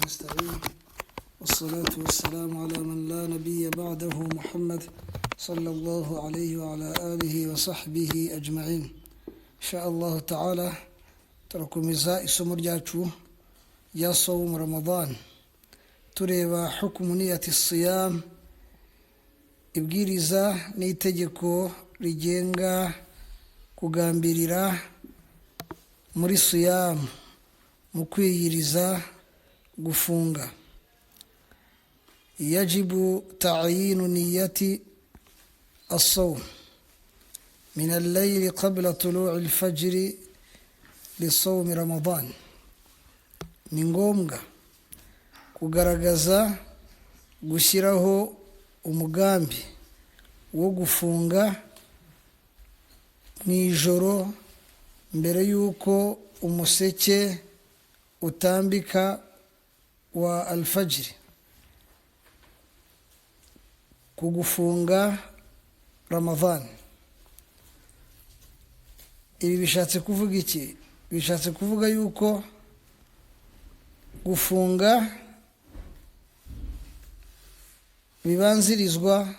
نستعين، والصلاة والسلام على من لا نبي بعده، محمد صلى الله عليه وعلى آله وصحبه أجمعين. إن شاء الله تعالى turakomeza isomo ryacu rya صوم رمضان، tureba حكم نية الصيام, ibwiriza n'itegeko rigenga kugambirira muri siyamu, mu kwiyiriza gufunga. يجب تعيين نية الصوم من الليل قبل طلوع الفجر لصوم رمضان. Ni ngombwa kugaragaza, gushyiraho umugambi wo gufunga mu ijoro mbere y'uko umuseke utambika wa alfajiri ku gufunga Ramadhan. Ibi bishatse kuvuga iki? Bishatse kuvuga yuko gufunga bibanzirizwa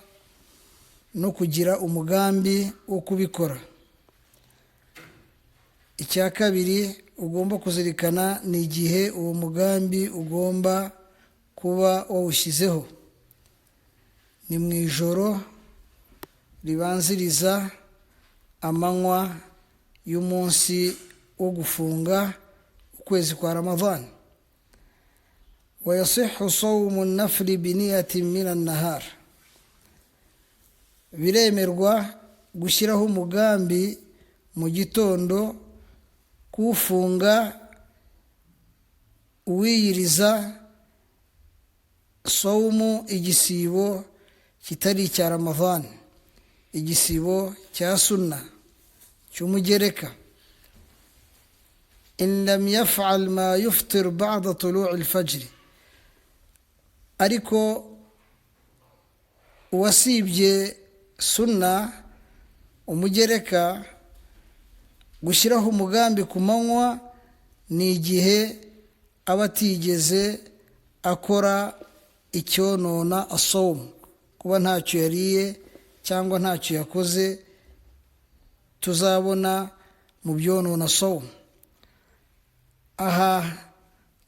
no kugira umugambi wo kubikora. Icya kabiri ugomba kuzirikana ni igihe uwo mugambi ugomba kuba wawushyizeho: ni mu ijoro ribanziriza amanywa y'umunsi wo gufunga ukwezi kwa Ramadhan. ويصح صوم النفل بنية من النهار. Biremerwa gushyiraho umugambi mu gitondo kuwufunga, uwiyiriza sawumu, igisibo kitari icya Ramadhan, igisibo cya sunna cy'umugereka, إن لم يفعل ما يفطر بعد طلوع الفجر. Ariko uwasibye sunna, umugereka, gushyiraho umugambi ku manywa ni igihe aba atigeze akora icyonona asomu, kuba ntacyo yariye cyangwa ntacyo yakoze tuzabona mu byonona somu. Aha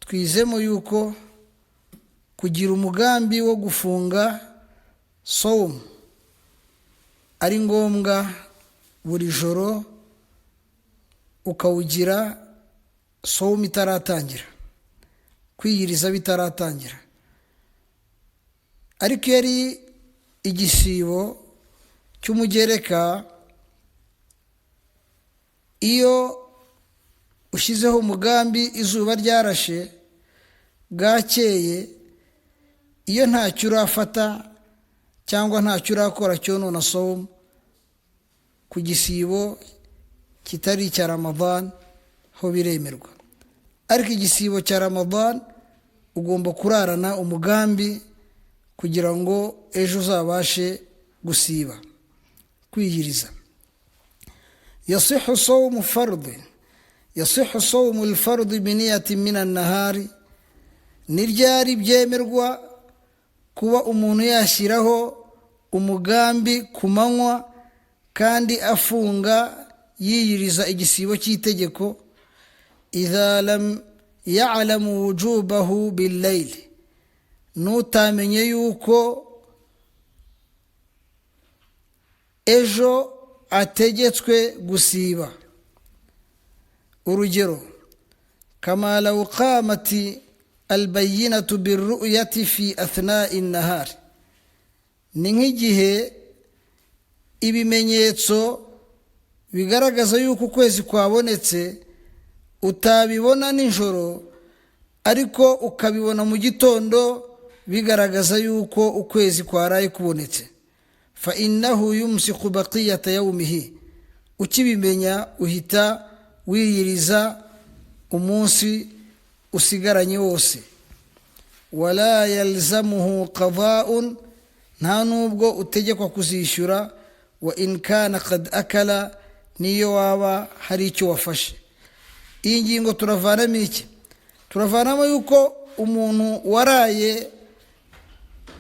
twizemo yuko kugira umugambi wo gufunga somu ari ngombwa buri joro, ukawugira somu itaratangira, kwiyiriza bitaratangira. Ariko iyo ari igisibo cy'umugereka, iyo ushyizeho umugambi izuba ryarashe, bwakeye, iyo ntacyo urafata cyangwa ntacyo urakora cyonona somu ku gisibo kitari icya Ramadhan, ho biremerwa. Ariko igisibo cya Ramadhan ugomba kurarana umugambi kugira ngo ejo uzabashe gusiba, kwiyiriza. يصح صوم فرض، يصح صوم الفرض بنية من النهار. Ni ryari byemerwa kuba umuntu yashyiraho umugambi ku manywa kandi afunga, yiyiriza igisibo cy'itegeko? إذا لم يعلم وجوبه بالليل, n'utamenye yuko ejo ategetswe gusiba. Urugero, كما لو قامت البينة بالرؤية في أثناء النهار, ni nk'igihe ibimenyetso bigaragaza yuko ukwezi kwabonetse utabibona nijoro, ariko ukabibona mu gitondo bigaragaza yuko ukwezi kwaraye kubonetse. فإنه يمسك بقية يومه, ukibimenya uhita wiyiriza umunsi usigaranye wose. ولا يلزمه قضاء, nta nubwo utegekwa kuzishyura. وإن كان قد أكل, niyo waba hari icyo wafashe. Iyi ngingo turavanamo iki? Turavanamo yuko Umuntu waraye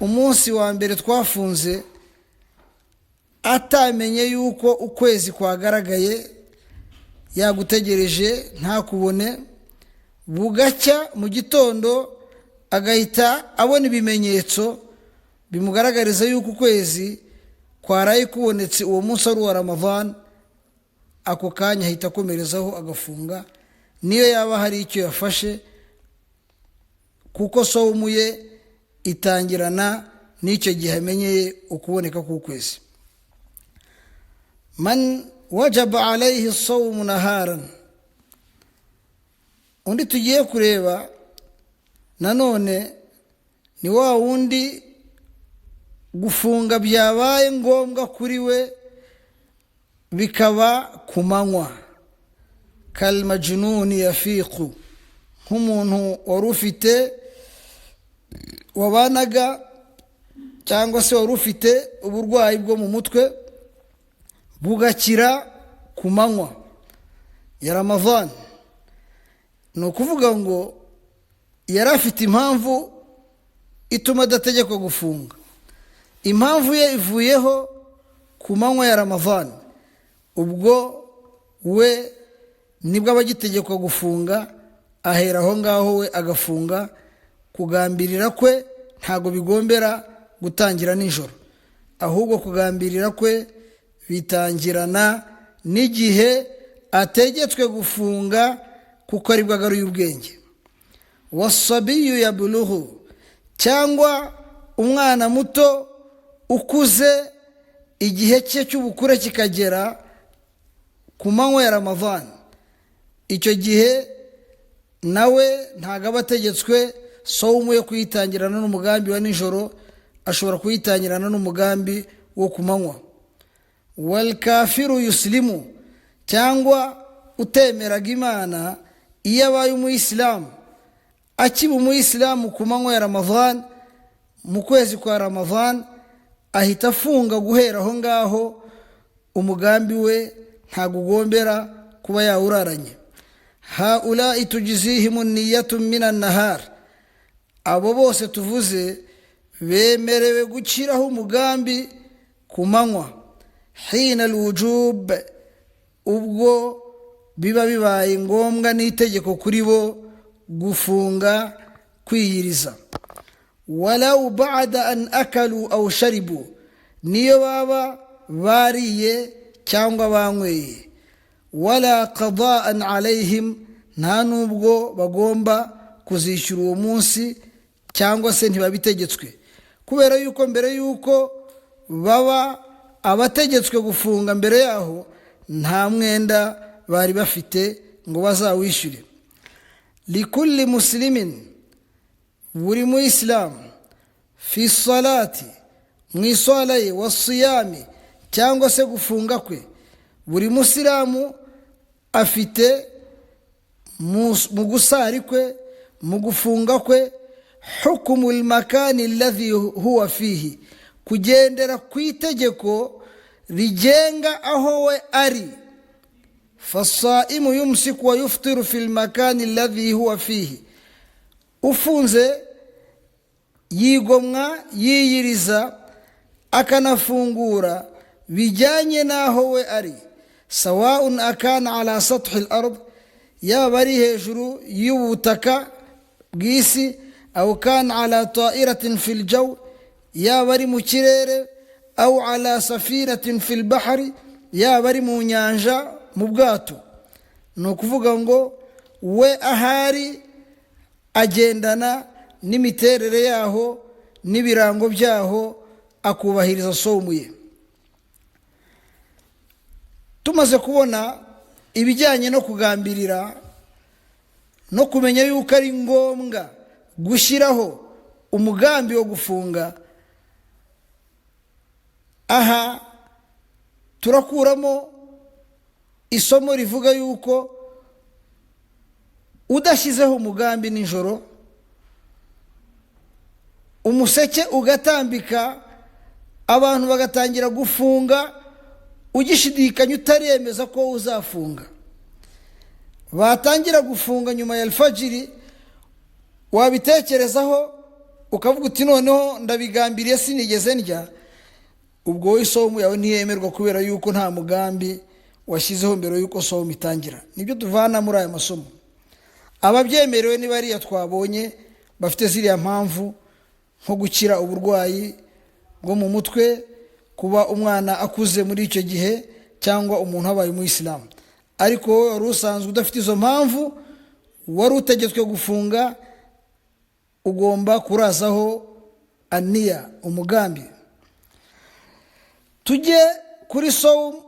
umunsi wa mbere twafunze atamenye yuko ukwezi kwagaragaye, yagutegereje ntakubone, bugacya mu gitondo agahita abona ibimenyetso bimugaragariza yuko ukwezi kwaraye kubonetse, uwo munsi ari uwa Ramadhan, ako kanya ahita akomerezaho agafunga, niyo yaba hari icyo yafashe, kuko sawumu ye itangirana n'icyo gihe amenyeye ukuboneka k'ukwezi. Man wajaba alayhi sawmu naharan. Undi tugiye kureba nanone ni wa wundi gufunga byabaye ngombwa kuri we bikaba ku manywa. Kalmajnuni yafiqu, nk'umuntu wari ufite wabanaga cyangwa se wari ufite uburwayi bwo mu mutwe bugakira ku manywa ya Ramadhan. Ni ukuvuga ngo yari afite impamvu ituma adategekwa gufunga, impamvu ye ivuyeho ku manywa ya Ramadhan, ubwo we nibwo aba agitegekwa gufunga, ahera aho ngaho we agafunga. Kugambirira kwe ntabwo bigombera gutangira nijoro, ahubwo kugambirira kwe bitangirana n'igihe ategetswe gufunga, kuko aribwo agaruye ubwenge. Wasabiyu yabuluhu, cyangwa umwana muto ukuze igihe cye cy'ubukure kikagera ku manywa ya Ramadhan, icyo gihe nawe ntabwo aba ategetswe sawumu yo kuyitangirana n'umugambi wa nijoro, ashobora kuyitangirana n'umugambi wo ku manywa. Walkafiru yusilimu, cyangwa utemeraga Imana iyo abaye umuyisilamu, akiba umuyisilamu ku manywa ya Ramadhan, mu kwezi kwa Ramadhan, ahita afunga guhera aho ngaho, umugambi we ntabwo ugombera kuba yawuraranye. Haulai tujzihimu niyatu min nahar, abo bose tuvuze bemerewe gushyiraho umugambi ku manywa, hina alwujub, ubwo biba bibaye ngombwa n'itegeko kuri bo gufunga, kwiyiriza. Walau ba'da an akalu aw sharibu, niyo baba bariye cyangwa banyweye. Wala qadaan alayhim, nta nubwo bagomba kuzishyura uwo munsi cyangwa se ntibabitegetswe, kubera yuko mbere yuko baba abategetswe gufunga, mbere yaho nta mwenda bari bafite ngo bazawishyure. Likulli muslimin, buri muyisilamu, fi salati, mu iswala ye, wasiyami, cyangwa se gufunga kwe, buri musilamu afite mu gusari kwe, mu gufunga kwe, hukumu lmakani alladhi huwa fihi, kugendera ku itegeko rigenga aho we ari. Fasaimu yumsiku wa yuftiru fi lmakani alladhi huwa fihi, ufunze yigomwa, yiyiriza, akanafungura bijyanye n'aho we ari. Sawaun akana ala sathi l ard, yaba ari hejuru y'ubutaka bw'isi, aw kana ala tairatin fi ljaw, yaba ari mu kirere, aw ala safinatin fi lbahari, yaba ari mu nyanja mu bwato. Ni ukuvuga ngo we ahari agendana n'imiterere yaho n'ibirango byaho, akubahiriza somu ye. Tumaze kubona ibijyanye no kugambirira no kumenya yuko ari ngombwa gushyiraho umugambi wo gufunga, aha turakuramo isomo rivuga yuko udashyizeho umugambi nijoro, umuseke ugatambika, abantu bagatangira gufunga ugishidikanya, utaremeza ko uzafunga, batangira gufunga nyuma ya alfajiri, Wabitekerezaho ukavuga uti noneho ndabigambiriye, sinigeze ndya, ubwo wowe isomu yawe ntiyemerwa, kubera yuko nta mugambi washyizeho mbere y'uko somu itangira. Nibyo tuvana muri aya masomo. Ababyemerewe ni bariya twabonye bafite ziriya mpamvu, nko gukira uburwayi bwo mu mutwe, kuba umwana akuze muri icyo gihe, cyangwa umuntu abaye umuyisilamu. Ariko wowe wari usanzwe udafite izo mpamvu, wari utegetswe gufunga, ugomba kurazaho aniya, umugambi. Tujye kuri somu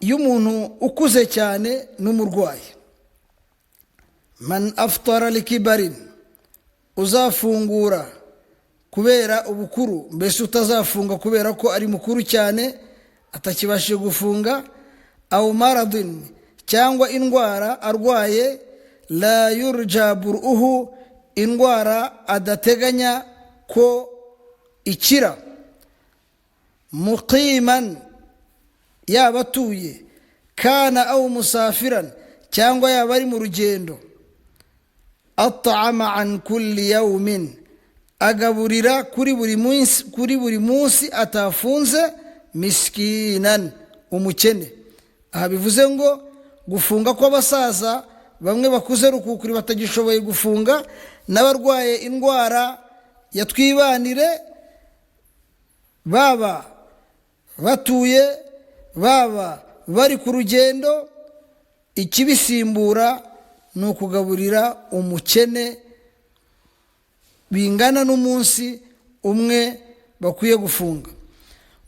y'umuntu ukuze cyane n'umurwayi. Man aftara likibarin, uzafungura kubera ubukuru, mbese utazafunga kubera ko ari mukuru cyane atakibashije gufunga, aw maradin, cyangwa indwara arwaye, la yurja buruhu, indwara adateganya ko ikira, muqiman, yaba atuye, kana aw musafiran, cyangwa yaba ari mu rugendo, at'ama an kulli yawmin, agaburira kuri buri munsi atafunze, miskinan, umukene. Aha bivuze ngo gufunga kw'abasaza bamwe bakuze rukukuri batagishoboye gufunga, n'abarwaye indwara ya twibanire, baba batuye, baba bari ku rugendo, ikibisimbura ni ukugaburira umukene bingana n'umunsi umwe bakwiye gufunga.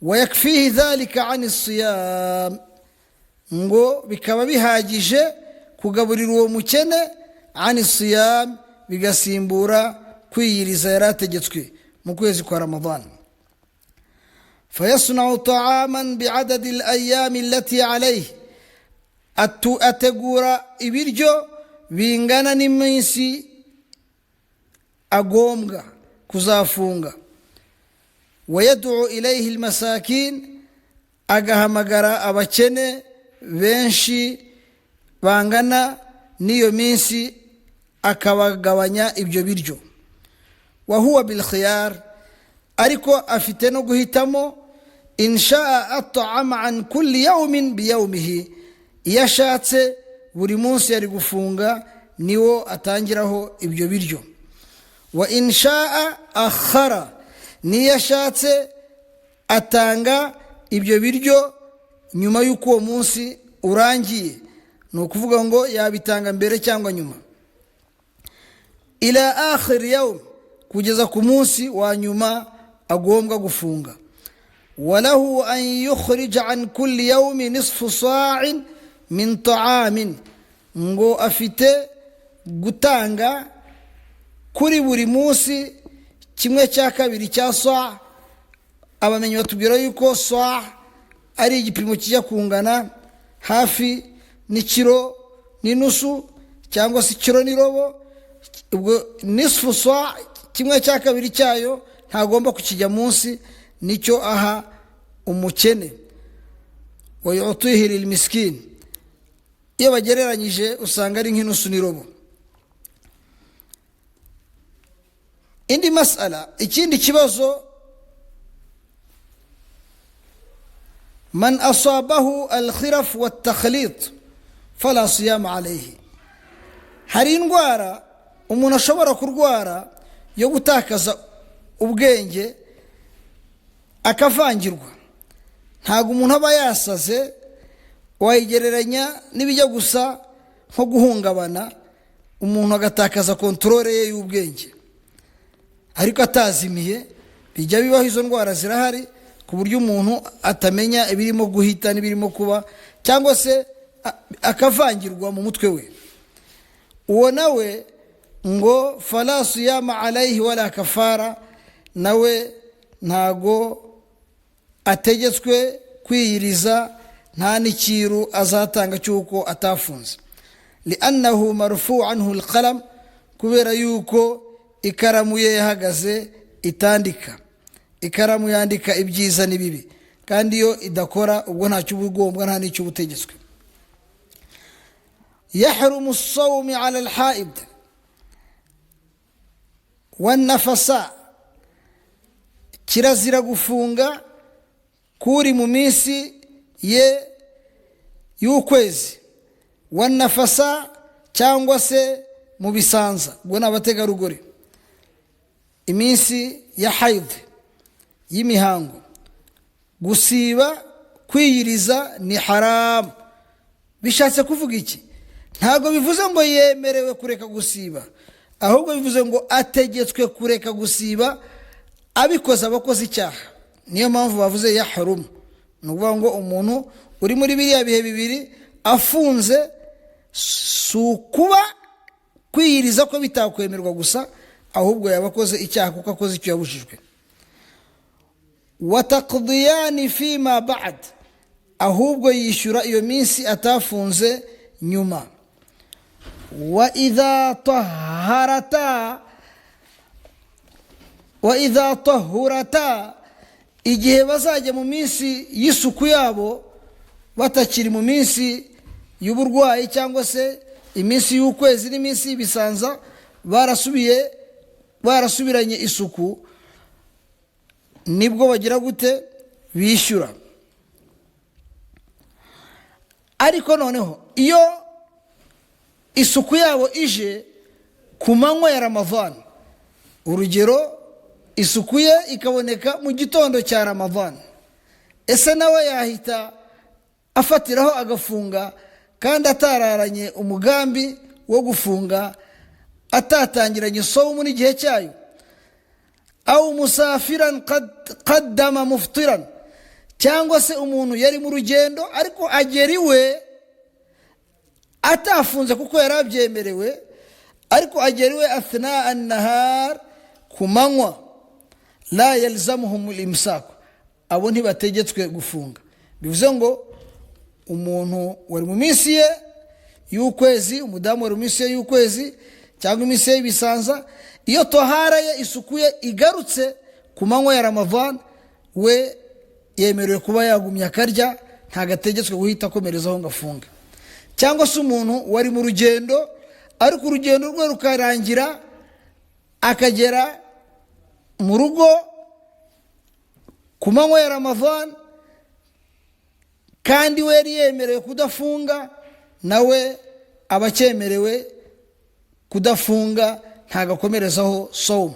Wayakfihi dhalika ani siyam, ngo bikaba bihagije kugaburira uwo mukene, ani siyam, bigasimbura kwiyiriza yari ategetswe mu kwezi kwa Ramadani. Fayasnau taaman biadadi alayami allati alayhi, ategura ibiryo bingana n'iminsi agombwa kuzafunga. Wayaduu ilayhi almasakin, agahamagara abakene benshi bangana n'iyo minsi, akabagabanya ibyo biryo. Wahuwa bilkhiyar, ariko afite no guhitamo. Inshaa at'ama an kulli yawmin biyawmihi, iyo ashatse buri munsi yari gufunga niwo atangiraho ibyo biryo. Wa inshaa akhara, niyo ashatse atanga ibyo biryo nyuma y'uko uwo munsi urangiye, ni ukuvuga ngo yabitanga mbere cyangwa nyuma, ila akhir yawm, kugeza ku munsi wa nyuma agombwa gufunga. Walahu an yukhrija an kulli yawmi nisfu sa'in min ta'amin, ngo afite gutanga kuri buri munsi kimwe cya kabiri cya sa. Abamenyi batubwira yuko sa ari igipimo kijya kungana hafi n'ikiro n'inusu cyangwa se ikiro n'irobo. Ubwo nisfu sa, kimwe cya kabiri cyayo, ntagomba kukijya munsi, nicyo aha umukene. Wayutihi lilmiskin, iyo bagereranyije usanga ari nk'inusu n'irobo. Indi masala, ikindi kibazo: man asabahu alkhiraf watakhlit fala siyama alayhi. Hari indwara umuntu ashobora kurwara yo gutakaza ubwenge, akavangirwa. Ntabwo umuntu aba yasaze, wayigereranya n'ibijya gusa nko guhungabana, umuntu agatakaza contrôle ye y'ubwenge ariko atazimiye. Bijya bibaho, izo ndwara zirahari, ku buryo umuntu atamenya ibirimo guhita n'ibirimo kuba, cyangwa se akavangirwa mu mutwe we. Uwo nawe ngo fala siyama alayhi wala kafara, nawe ntago ategetswe kwiyiriza, nta n'ikiru azatanga cy'uko atafunze. Liannahu marfu anhu alqalam, kubera yuko ikaramu ye yahagaze itandika. Ikaramu yandika ibyiza n'ibibi, kandi iyo idakora ubwo ntacyo uba ugombwa, nta n'icyo uba utegetswe. Yahrumu sawmi ala alhaid. Wanafasa, kirazira gufunga kuri mu minsi ye y'ukwezi, wanafasa, cyangwa se mu bisanza, ubwo ni abategarugori, iminsi ya hayidi, y'imihango, gusiba kwiyiriza ni haramu. Bishatse kuvuga iki? Ntabwo bivuze ngo yemerewe kureka gusiba, ahubwo bivuze ngo ategetswe kureka gusiba, abikoze abakoze icyaha. Niyo mpamvu bavuze ya harumu. Ni ukuvuga ngo umuntu uri muri biriya bihe bibiri afunze, si ukuba kwiyiriza ko bitakwemerwa gusa, ahubwo yaba akoze icyaha kuko akoze icyo yabujijwe. Wataqdiyani fima ba'd, ahubwo yishyura iyo minsi atafunze nyuma. Wa idha taharata, wa idha tahurata, igihe bazajya mu minsi y'isuku yabo, batakiri mu minsi y'uburwayi cyangwa se iminsi y'ukwezi n'iminsi y'ibisanza, barasubiye barasubiranye isuku, nibwo bagira gute? Bishyura. Ariko noneho iyo isuku yabo ije ku manywa ya Ramadhan, urugero isuku ye ikaboneka mu gitondo cya Ramadhan, ese nawe yahita afatiraho agafunga kandi atararanye umugambi wo gufunga, atatangiranye sawumu n'igihe cyayo? Aw musafiran qaddama muftiran, cyangwa se umuntu yari mu rugendo ariko agera iwe atafunze kuko yari abyemerewe, ariko agera iwe athnaa annahar, ku manywa, la yalzamuhum imsaku, abo ntibategetswe gufunga. Bivuze ngo umuntu wari mu minsi ye y'ukwezi, umudamu wari mu minsi ye y'ukwezi cyangwa iminsi ye y'ibisanza, iyo tohara ye, isuku ye igarutse ku manywa ya Ramadhan, we yemerewe kuba yagumya akarya, ntabwo ategetswe guhita akomerezaho ngo afunge. Cyangwa se umuntu wari mu rugendo ariko urugendo rwe rukarangira akagera mu rugo ku manywa ya Ramadhan, kandi we yari yemerewe kudafunga, nawe aba acyemerewe kudafunga, ntabwo akomerezaho sawmu.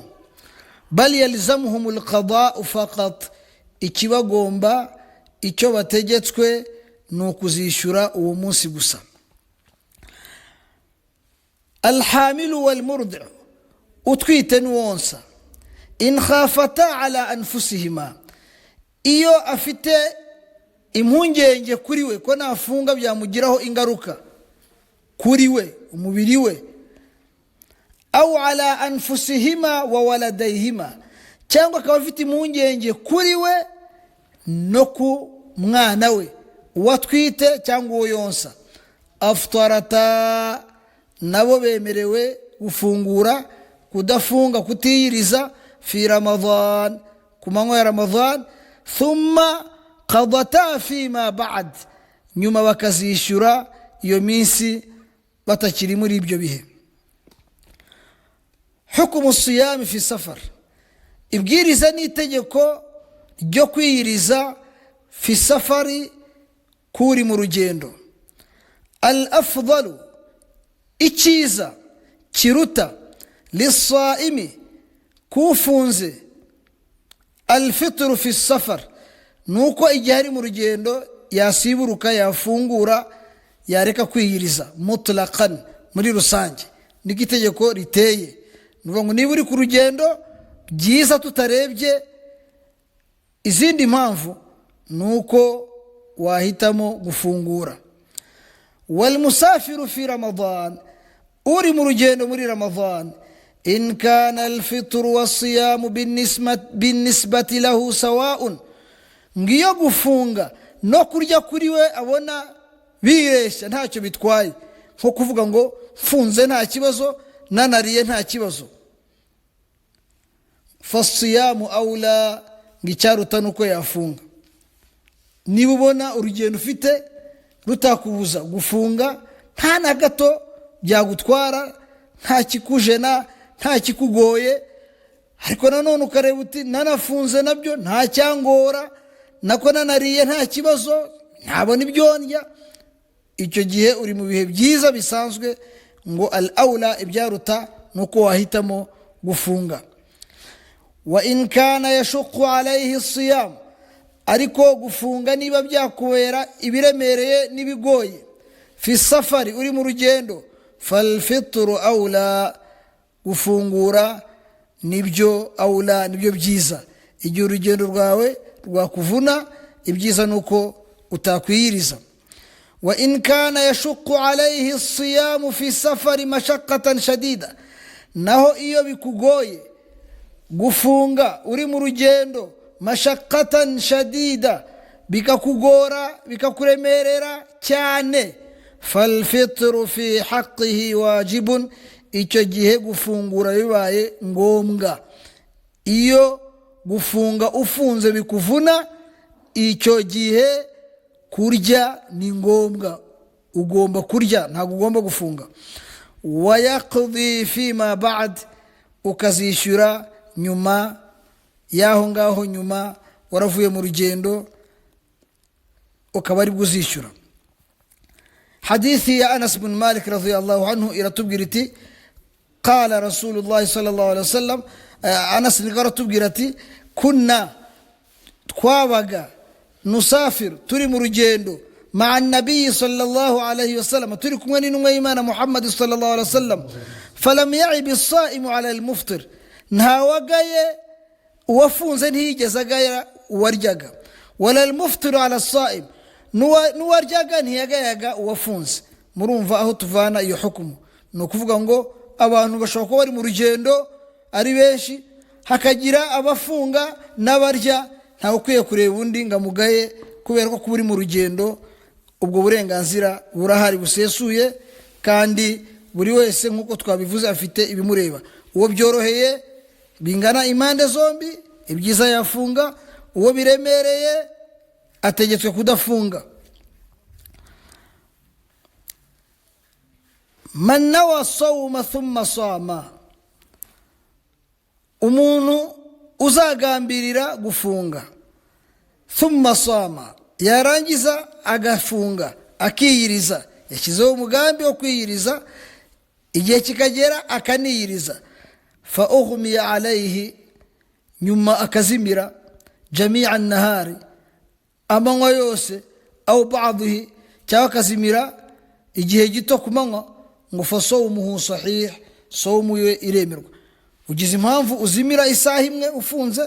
Bal yalzamuhum alqada'u faqat, ikibagomba, icyo bategetswe ni ukuzishyura uwo munsi gusa. Alhamilu walmurdi, utwite n'uwonsa, in khafata ala anfusihima, iyo afite impungenge kuri we ko nafunga byamugiraho ingaruka kuri we, umubiri we, aw ala anfusihima wa waladayhima, cyangwa akaba afite impungenge kuri we no ku mwana we, uwo atwite cyangwa uwo yonsa, aftarata, nabo bemerewe gufungura, kudafunga, kutiyiriza, fi Ramadan, ku manywa ya Ramadan, thumma qadata fima ba'd, nyuma bakazishyura iyo minsi batakiri muri ibyo bihe. Hukumu siyami fi safar, ibwiriza n'itegeko ryo kwiyiriza fi safari, kuri mu rugendo. Al afdalu, icyiza kiruta, lisaimi, kufunze, alfitru fi safar, ni uko igihe ari mu rugendo yasiburuka, yafungura, yareka kwiyiriza, mutlaqan, muri rusange niko itegeko riteye. Ni ukuvuga ngo niba uri ku rugendo, byiza tutarebye izindi mpamvu ni uko wahitamo gufungura. Walmusafiru fi Ramadan, uri mu rugendo muri Ramadan, in kana alfitru wasiyamu binisbati lahu sawaun, ngiyo gufunga no kurya kuri we abona bireshya, ntacyo bitwaye, nko kuvuga ngo mfunze nta kibazo, nanariye nta kibazo, fasiyamu awula, ngo icyaruta ni uko yafunga. Niba ubona urugendo ufite rutakubuza gufunga, nta na gato byagutwara, nta kikujena, nta kikugoye, Ariko nanone ukareba uti nanafunze nabyo nta cyangora, nako nanariye nta kibazo, ntabona ibyo ndya. Icyo gihe uri mu bihe byiza bisanzwe, ngo al aula, ibyaruta ni uko wahitamo gufunga. Wa in kana yashuqu alayhi siyam, ariko gufunga niba byakubera ibiremereye n'ibigoye, fi safari, uri mu rugendo, falfitru aula, gufungura nibyo aula, nibyo byiza. Igihe urugendo rwawe rwakuvuna, ibyiza ni uko utakwiyiriza. Wa in kana yashuqu alayhi siyamu fi safari mashaqatan shadida, naho iyo bikugoye gufunga uri mu rugendo, mashaqatan shadida, bikakugora, bikakuremerera cyane, falfitru fi haqihi wajibun, icyo gihe gufungura bibaye ngombwa. Iyo gufunga ufunze bikuvuna, icyo gihe kurya ni ngombwa, ugomba kurya, ntabwo ugomba gufunga. Wayaqdi fima ba'd, ukazishyura nyuma y'aho ngaho, nyuma waravuye mu rugendo ukaba aribwo uzishyura. Hadithi ya Anas bin Malik radiyallahu anhu iratubwira iti: qala Rasulullahi sallallahu alaihi wasallam. Anas niko aratubwira ati: kunna, twabaga, nusafir, turi mu rugendo, maa nabiyi sallallahu alayhi wasallam, turi kumwe n'intumwa y'Imana Muhammad sallallahu alaihi wasallam. Falam yaib isaimu ala almuftir, ntawagaye uwafunze, ntiyigeze agaya uwaryaga, wala almuftiru ala saim, n'uwaryaga ntiyagayaga uwafunze. Murumva aho tuvana iyo hukumu? Ni ukuvuga ngo abantu bashobora kuba bari mu rugendo ari benshi, hakagira abafunga n'abarya, ntawe ukwiye kureba undi ngo amugaye kubera ko kuba uri mu rugendo, ubwo burenganzira burahari busesuye, kandi buri wese nk'uko twabivuze afite ibimureba. Uwo byoroheye bingana impande zombi, ibyiza yafunga, uwo biremereye ategetswe kudafunga. Man nawa sawma thumma sama, umuntu uzagambirira gufunga, thumma sama, yarangiza agafunga, akiyiriza, yashyizeho umugambi wo kwiyiriza, igihe kikagera akaniyiriza, fa ughmiya alayhi, nyuma akazimira, jamia nahari, amanywa yose, au ba'dihi, cyangwa akazimira igihe gito ku manywa, ngo fa sawmuhu sahih, sawmu ye iremerwa. Ugize impamvu uzimira isaha imwe ufunze,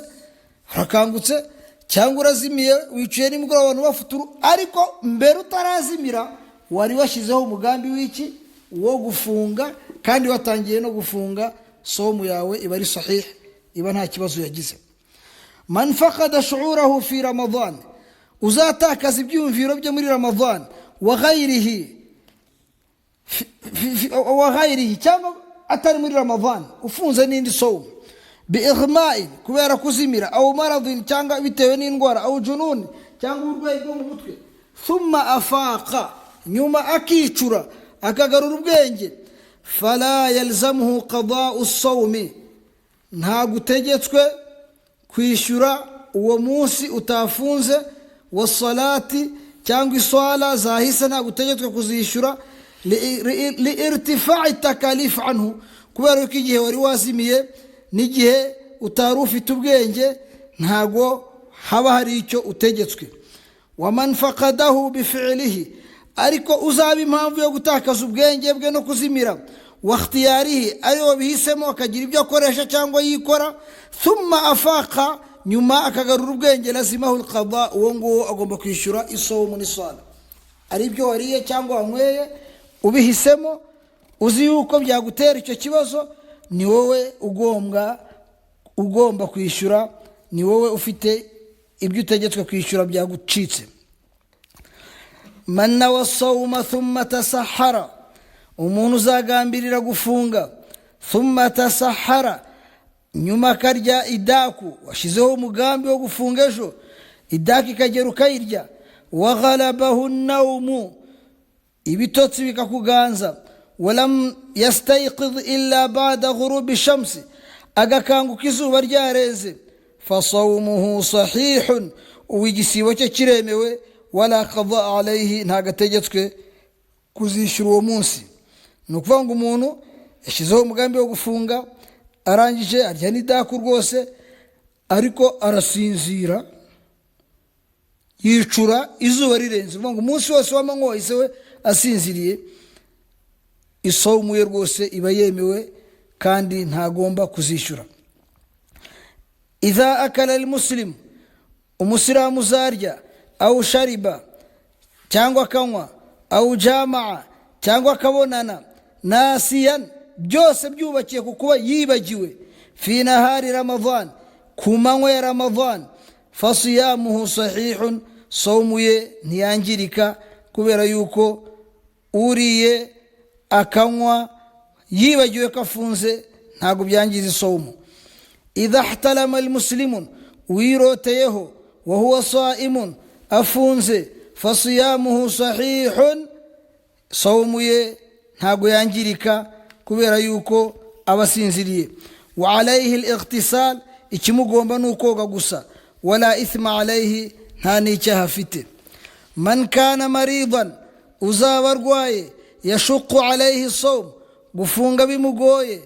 urakangutse, cyangwa urazimiye wicuye nimugoroba abantu bafuturu, ariko mbere utarazimira wari washyizeho umugambi w'iki? Wo gufunga, kandi watangiye no gufunga, somu yawe iba ari sahih, iba nta kibazo yagize. Man faqada shu'urahu fi Ramadan, uzatakaza ibyumviro bye muri Ramadan, wa ghayrihi, wa ghayrihi, cyangwa atari muri Ramadan, ufunze n'indi somu, bi ighma'in, kubera kuzimira, aw maradin, cyangwa bitewe n'indwara, aw junun, cyangwa uburwayi bwo mu mutwe, thumma afaqa, nyuma akicura akagarura ubwenge, fala yalzamuhu qada'u sawmi, ntabwo utegetswe kwishyura uwo munsi utafunze, wasalati, cyangwa iswala zahise ntabwo utegetswe kuzishyura, li irtifai takalif anhu, kubera yuko igihe wari wazimiye n'igihe utari ufite ubwenge ntabwo haba hari icyo utegetswe. Waman faqadahu bifi'lihi, ariko uzaba impamvu yo gutakaza ubwenge bwe no kuzimira, wa ikhtiyarihi, ari wabihisemo akagira ibyo akoresha cyangwa yikora, thumma afaqa, nyuma akagarura ubwenge, lazimahu alqada, uwo nguwo agomba kwishyura isomu n'iswala. Ari ibyo wariye cyangwa wanyweye ubihisemo, uzi yuko byagutera icyo kibazo, ni wowe ugomba kwishyura, ni wowe ufite ibyo utegetswe kwishyura byagucitse. Man nawa sawma thumma tasahara, umuntu uzagambirira gufunga, thumma tasahara, nyuma akarya idaku, washyizeho umugambi wo gufunga ejo, idaku ikagera ukayirya, wa ghalabahu naumu, ibitotsi bikakuganza, walam yastayqidh illa ba'da ghurubi shamsi, Agakanguka izuba ryareze, fasawumuhu sahihun, ubu igisibo cye kiremewe. Wala qada alayhi, ntabwo ategetswe kuzishyura uwo munsi. Ni ukuvuga ngo umuntu yashyizeho umugambi wo gufunga, arangije arya n'idaku rwose, ariko arasinzira yicura izuba rirenze. Uvuga ngo umunsi wose w'amanywa wahise we asinziriye. Isawumu ye rwose iba yemewe kandi ntagomba kuzishyura. Idha akala almuslimu, umusilamu uzarya, awu shariba, cyangwa akanywa, awu jamaa, cyangwa akabonana, nasiyan, byose byubakiye ku kuba yibagiwe, fi nahari Ramadan, ku manywa ya Ramadan, fasiyamuhu sahihun, sawmu ye ntiyangirika, kubera yuko uriye akanywa yibagiwe ko afunze ntabwo byangiza isawmu. Idha ihtalama almuslimun, wiroteyeho, wahuwa saimun, afunze, fasiyamuhu sahihun, sawmu ye ntabwo yangirika kubera yuko aba asinziriye. Wa alayhi al-ightisal, ikimugomba ni ukoga gusa. Wala ithma alayhi, nta n'icyaha afite. Man kana maridan, uzaba arwaye, yashuqu alayhi sawm, gufunga bimugoye,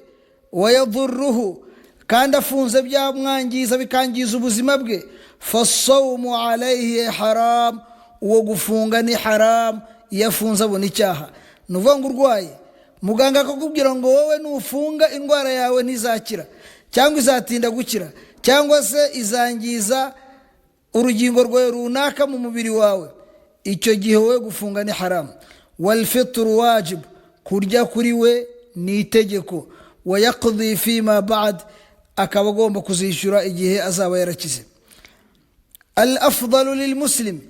wayadurruhu, kandi afunze byamwangiza bikangiza ubuzima bwe, fasawmu alayhi haram, uwo gufunga ni haram. Iyo afunze abona icyaha. Ni ukuvuga ngo urwaye, muganga akakubwira ngo wowe nufunga indwara yawe ntizakira, cyangwa izatinda gukira, cyangwa se izangiza urugingo rwawe runaka mu mubiri wawe, icyo gihe wowe gufunga ni haramu. Walfitru wajib, kurya kuri we ni itegeko. Wayaqdi fima ba'd, akaba agomba kuzishyura igihe azaba yarakize. Al afdalu lilmuslim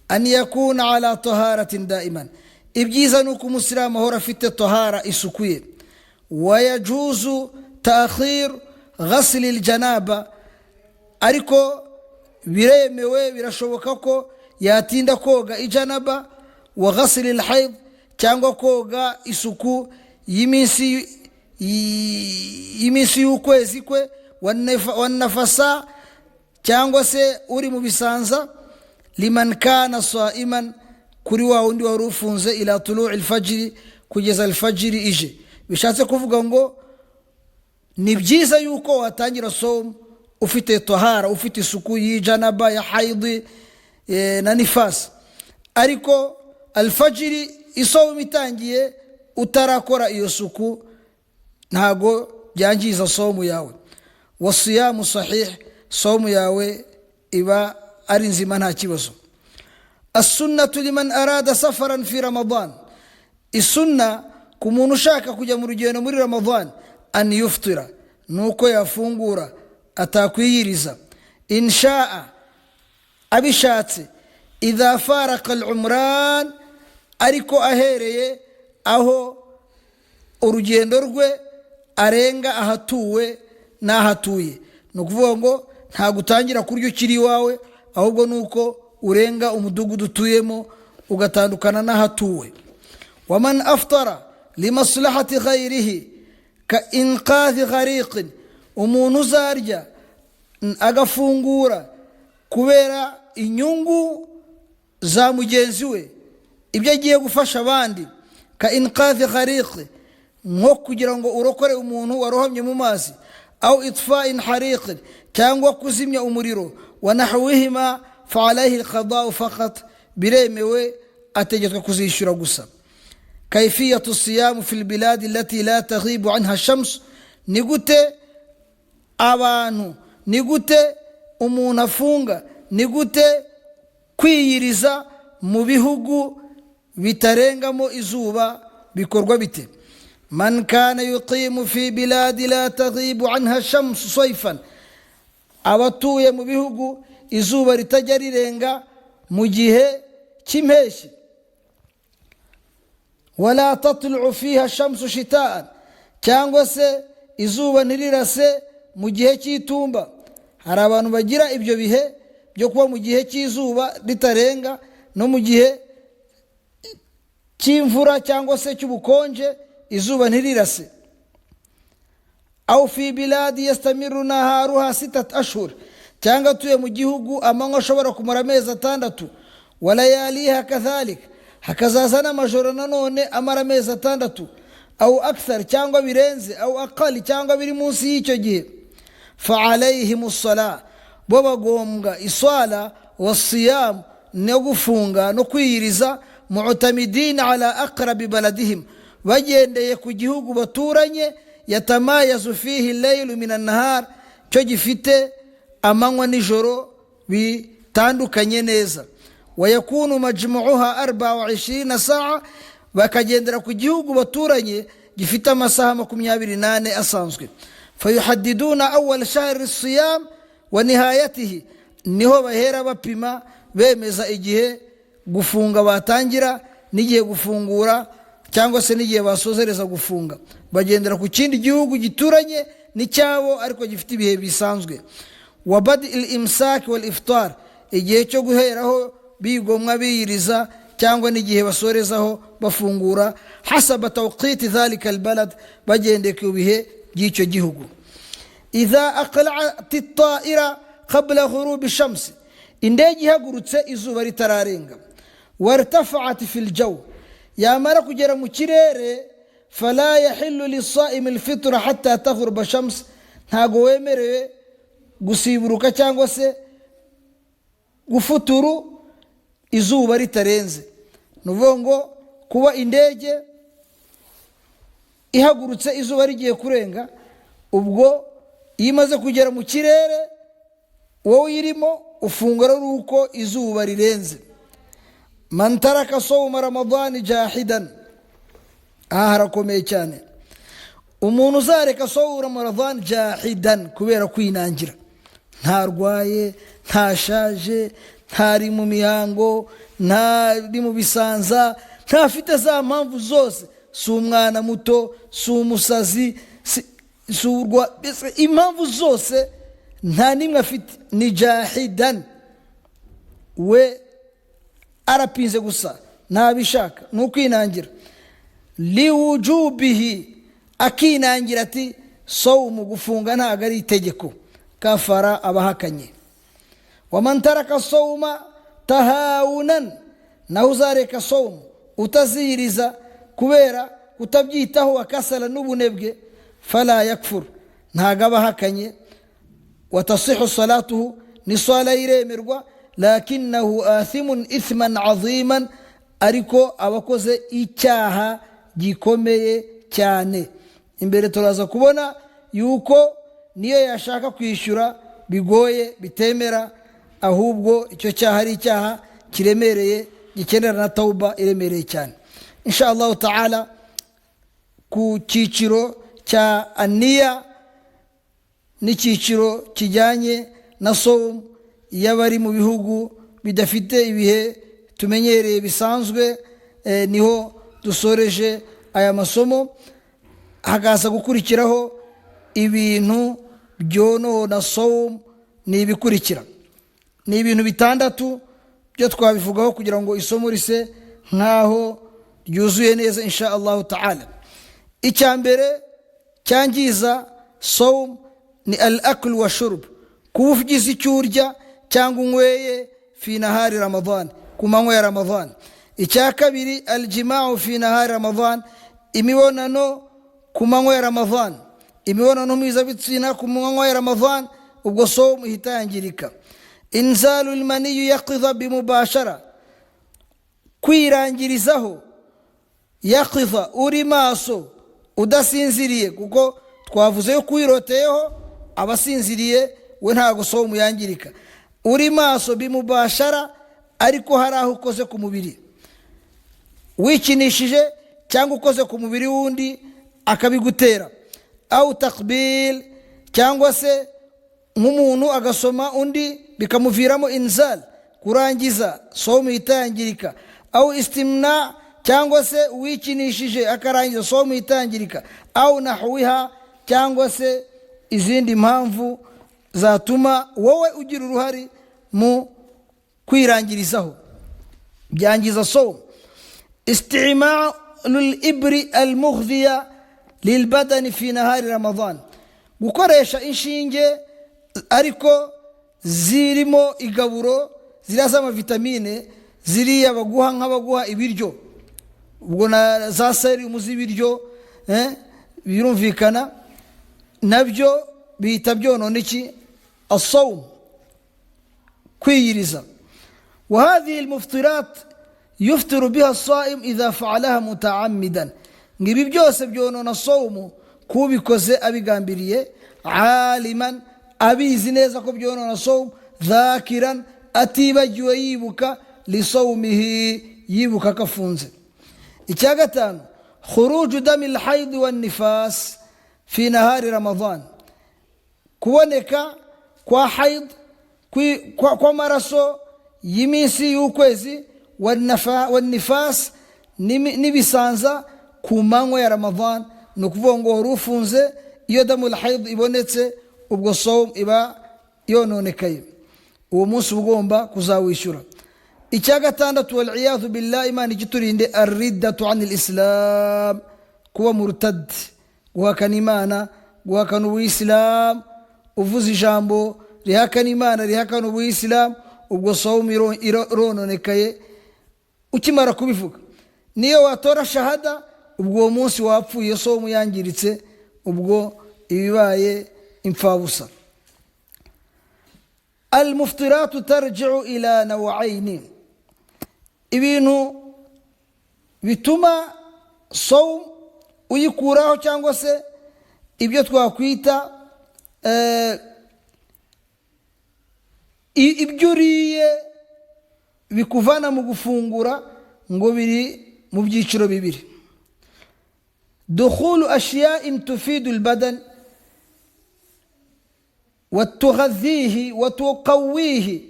an yakuna ala taharatin daiman, ibyiza ni uko umusilamu ahora afite tahara, isuku ye. Wayajuzu ta'khir ghasli aljanaba, ariko biremewe, birashoboka ko yatinda koga ijanaba, wa ghasli alhaid, cyangwa koga isuku y'iminsi y'ukwezi kwe, wanafasa, cyangwa se uri mu bisanza. Liman kana saiman, kuri wa wundi wari ufunze, ila tului alfajiri, kugeza alfajiri ije. Bishatse kuvuga ngo ni byiza yuko watangira somu ufite tahara, ufite isuku y'ijanaba, ya haidi na nifasi, ariko alfajiri isomu itangiye utarakora iyo suku ntago byangiza somu yawe. Wasiyamu sahih, somu yawe iba ari nzima, nta kibazo. Assunnatu liman arada safaran fi Ramadan, isunna ku muntu ushaka kujya mu rugendo muri Ramadan, an yuftira, ni uko yafungura, atakwiyiriza, inshaa, abishatse, idha faraka al umran, ariko ahereye aho urugendo rwe arenga ahatuwe n'ahatuye. Ni ukuvuga ngo ntabwo utangira kurya ukiri iwawe, ahubwo ni uko urenga umudugudu utuyemo ugatandukana n'ahatuwe. Waman aftara limaslahati ghayrihi ka inqadhi ghariqin, umuntu uzarya agafungura kubera inyungu za mugenzi we, ibyo agiye gufasha abandi, ka inqadhi ghariqi, nko kugira ngo urokore umuntu warohamye mu mazi, aw itfa'in hariqin, cyangwa kuzimya umuriro, wa nahwihima, fa alayhi alqada'u faqat, biremewe, ategetswe kuzishyura gusa. Kayfiyatu siyamu fi lbiladi allati la taghibu anha shams, ni gute abantu, ni gute umuntu afunga, ni gute kwiyiriza mu bihugu bitarengamo izuba bikorwa bite? Man kana yuqimu fi biladi la taghibu anha shamsu sayfan, abatuye mu bihugu izuba ritajya rirenga mu gihe cy'impeshyi, wala tatlu'u fiha shamsu shitaan, cyangwa se izuba ntirirase mu gihe cy'itumba. Hari abantu bagira ibyo bihe byo kuba mu gihe cy'izuba ritarenga no mu gihe cy'imvura cyangwa se cy'ubukonje izuba ntirirase. Aw fi biladi yastamiru naharuha sitat ashhur, cyangwa atuye mu gihugu amanywa ashobora kumara amezi 6, walayaliha kathalik, hakazaza n'amajoro nanone amara amezi 6, aw akthar, cyangwa birenze, aw aqal, cyangwa biri munsi y'icyo gihe, fa alayhim sala, bo bagombwa iswala, wasiyam, no gufunga no kwiyiriza, mu'tamidin ala aqrabi baladihim, bagendeye ku gihugu baturanye, yatamayazu fihi laylu min annahar, cyo gifite amanywa n'ijoro bitandukanye neza, wayakunu majmuuha 24 saa, bakagendera ku gihugu baturanye gifite amasaha 24 asanzwe. Fayuhaddiduna awal shahri siyam wa nihayatihi, niho bahera bapima bemeza igihe gufunga batangira n'igihe gufungura, cyangwa se n'igihe basozereza gufunga. Bagendera ku kindi gihugu gituranye n'icyabo ariko gifite ibihe bisanzwe. Wa badi il imsak wal iftar, igihe cyo guheraho bigomwa biyiriza, cyangwa n'igihe basorezaho bafungura, hasaba tawqiti dhalika albalad, bagendeye ku bihe by'icyo gihugu. Idha aqla'at at-ta'ira qabla ghurubi shamsi, indege ihagurutse izuba ritararenga, wartafa'at fil jaw, yamara kugera mu kirere, fala yahillu lisaimi alfitra hatta taghruba shams, ntago wemerewe gusiburuka cyangwa se gufuturu izuba ritarenze. Ni ukuvuga ngo kuba indege ihagurutse izuba rigiye kurenga, ubwo iyo imaze kugera mu kirere wowe uyirimo ufungura ari uko izuba rirenze. Man taraka sawma ramadani jahidan, aha harakomeye cyane. Umuntu uzareka sawma ramadani jahidan kubera kwinangira, ntarwaye, ntashaje, ntari mu mihango, ntari mu bisanza, ntafite za mpamvu zose, si umwana muto, si umusazi, si urwa, mbese impamvu zose nta n'imwe afite, ni jahidan, we arapinze gusa ntabishaka, ni ukwinangira. Liwujubihi, akinangira ati sawumu gufunga ntabwo ari itegeko, kafara, abahakanye. Waman taraka sawuma tahawunan, naho uzareka sawumu utaziyiriza kubera kutabyitaho, akasala n'ubunebwe, fala yakfur, ntabwo aba ahakanye. Watasihu salatuhu, ni swala iremerwa, lakinahu athimun ithman aziman, ariko aba akoze icyaha gikomeye cyane. Imbere turaza kubona yuko niyo yashaka kwishyura bigoye, bitemera, ahubwo icyo cyaha ari icyaha kiremereye gikenera na tawuba iremereye cyane, insha Allahu taala. Ku cyiciro cya aniya n'icyiciro kijyanye na sawumu y'abari mu bihugu bidafite ibihe tumenyereye bisanzwe, niho dusoreje aya masomo. Hakaza gukurikiraho ibintu byonona sawumu, ni ibikurikira, ni ibintu bitandatu byo twabivugaho kugira ngo isomo rise nk'aho ryuzuye neza, insha Allahu taala. Icya mbere cyangiza sawumu ni al akl wa shurub, kuba ugize icyo urya cyangwa unyweye, fi nahari Ramadan, ku manywa ya Ramadan. Icya kabiri, aljimau fi nahari Ramadan, imibonano ku manywa ya Ramadan, imibonano mpuzabitsina ku manywa ya Ramadan, ubwo sawumu ihita yangirika. Inzalu lmaniyu yaqidha bimubashara, kwirangirizaho yaqidha, uri maso udasinziriye, kuko twavuze yo kuwiroteyeho abasinziriye we ntabwo sawumu yangirika. Uri maso bimubashara, ariko hari aho ukoze ku mubiri, wikinishije cyangwa ukoze ku mubiri w'undi akabigutera, awu takbil, cyangwa se nk'umuntu agasoma undi bikamuviramo inzal, kurangiza, sawumu itangirika. Awu istimna, cyangwa se uwikinishije akarangiza, sawumu itangirika. Awu nahwiha, cyangwa se izindi mpamvu zatuma wowe ugira uruhare mu kwirangirizaho, byangiza sawumu. Istimalu libri almughdhiya lilbadani fi nahari Ramadan. Gukoresha inshinge ariko zirimo igaburo, ziriya z'amavitamine, ziriya baguha nk'abaguha ibiryo, ubwo na za serumu z'ibiryo, birumvikana nabyo bihita byonona iki? الصوم, kwiyiriza. وهذه المفطرات يفطر بها الصائم إذا فعلها متعمدا. Ngo ibi byose byonona sawumu kubikoze abigambiriye, عالما, abizi neza ko byonona sawumu, ذاكرا, atibagiwe, yibuka, لصومه, yibuka ko afunze. Icya gatanu, خروج دم الحيض والنفاس في نهار رمضان, kuboneka kwa حيض, kw'amaraso y'iminsi y'ukwezi, والنفاس, n'ibisanza ku manywa ya Ramadan. Ni ukuvuga ngo wari ufunze, iyo دم الحيض ibonetse, ubwo sawmu iba yononekaye, uwo munsi uba ugomba kuzawishyura. Icya gatandatu, والعياذ بالله, Imana ikiturinde, الردة عن الإسلام, kuba murutadi, guhakana Imana, guhakana ubuyisilamu. Uvuze ijambo rihakana Imana, rihakana ubuyisilamu, ubwo sawmu irononekaye ukimara kubivuga. Niyo watora shahada, ubwo uwo munsi wapfuye, sawmu yangiritse, ubwo ibibaye imfabusa. المفطرات ترجع إلى نوعين. Ibintu bituma sawmu uyikuraho, cyangwa se ibyo twakwita ibyo uriye bikuvana mu gufungura, ngo biri mu byiciro bibiri: دخول أشياء تفيد البدن وتغذيه وتقويه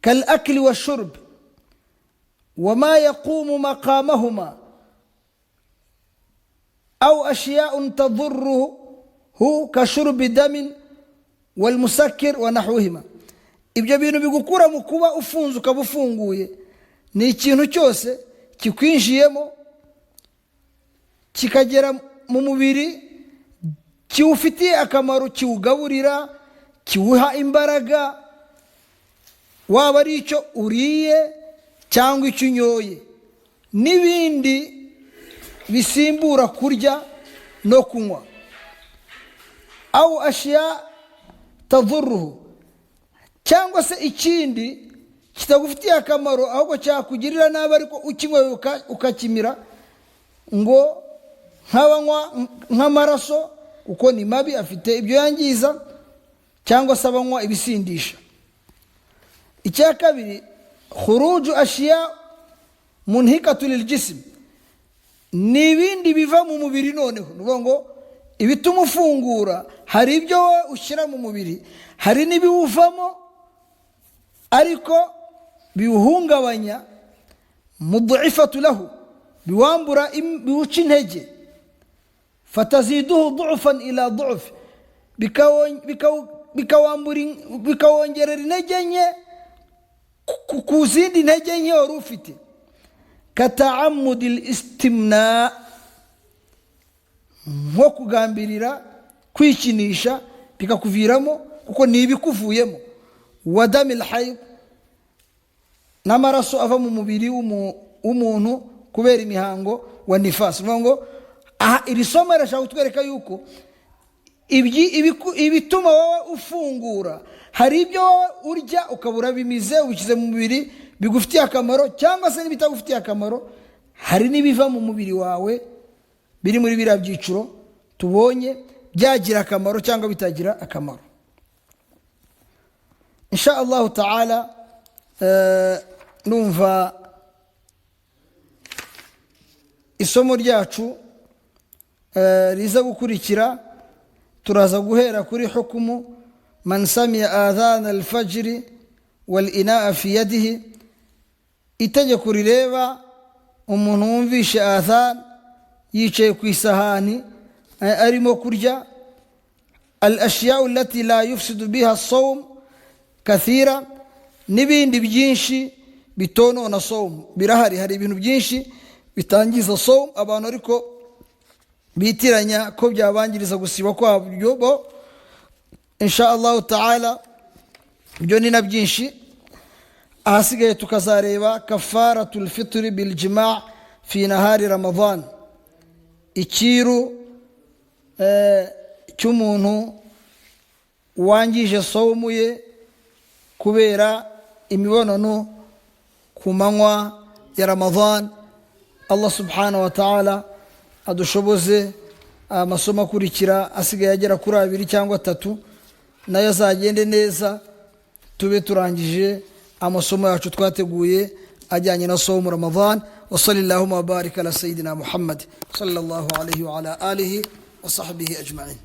كالأكل والشرب وما يقوم مقامهما، أو أشياء تضره كشرب دم والمسكر ونحوهما. Ibyo bintu bigukura mu kuba ufunze ukaba ufunguye ni ikintu cyose kikwinjiyemo, kikagera mu mubiri, kiwufitiye akamaro, kiwugaburira, kiwuha imbaraga, waba ari icyo uriye cyangwa icyo unyoye n'ibindi bisimbura kurya no kunywa. أو أشياء تضره, cyangwa se ikindi kitagufitiye akamaro ahubwo cyakugirira nabi, ariko ukinyweye ukakimira, ngo nk'abanywa nk'amaraso, kuko ni mabi, afite ibyo yangiza, cyangwa se abanywa ibisindisha. Icya kabiri, خروج أشياء منهكة للجسم, ni ibindi biva mu mubiri. Noneho ni ukuvuga ngo ibituma ufungura, hari ibyo wowe ushyira mu mubiri, hari n'ibiwuvamo ariko biwuhungabanya, مضعفة له, biwambura, biwuca intege, فتزيده ضعفا إلى ضعف, bikawongerera intege nke ku zindi ntege nke wari ufite. كتعمد الاستمناء, nko kugambirira kwikinisha bikakuviramo, kuko ni ibikuvuyemo, ودم الحيض, n'amaraso ava mu mubiri w'umuntu kubera imihango, والنفاس. Ni ngo aha iri somo rirashaka kutwereka yuko ibituma wowe ufungura, hari ibyo wowe urya ukabura bimize, ubishyize mu mubiri, bigufitiye akamaro cyangwa se n'ibitagufitiye akamaro, hari n'ibiva mu mubiri wawe biri muri biriya byiciro tubonye, byagira akamaro cyangwa bitagira akamaro. إن شاء الله تعالى, numva isomo ryacu riza gukurikira turaza guhera kuri حكم من سمع أذان الفجر والإناء في يده, itegeko rireba umuntu wumvishe adhan yicaye ku isahani, arimo kurya. الأشياء التي لا يفسد بها الصوم كثيرة, n'ibindi byinshi bitonona sawmu birahari. Hari ibintu byinshi bitangiza sawmu abantu, ariko Bitiranya ko byabangiriza gusiba kwabyo bo, insha Allahu taala. Ibyo ni na byinshi. Ahasigaye tukazareba kafaratu lfitri biljima fi nahari Ramadan, ikiru cy'umuntu wangije sawumu ye kubera imibonano ku manywa ya Ramadan. Allah subhanahu wa ta'ala adushoboze amasomo akurikira asigaye agera kuri abiri cyangwa atatu, nayo azagende neza, tube turangije amasomo yacu twateguye ajyanye na sawumu Ramadan. وصل اللهم وبارك على سيدنا محمد صلى الله عليه وعلى آله وصحبه أجمعين.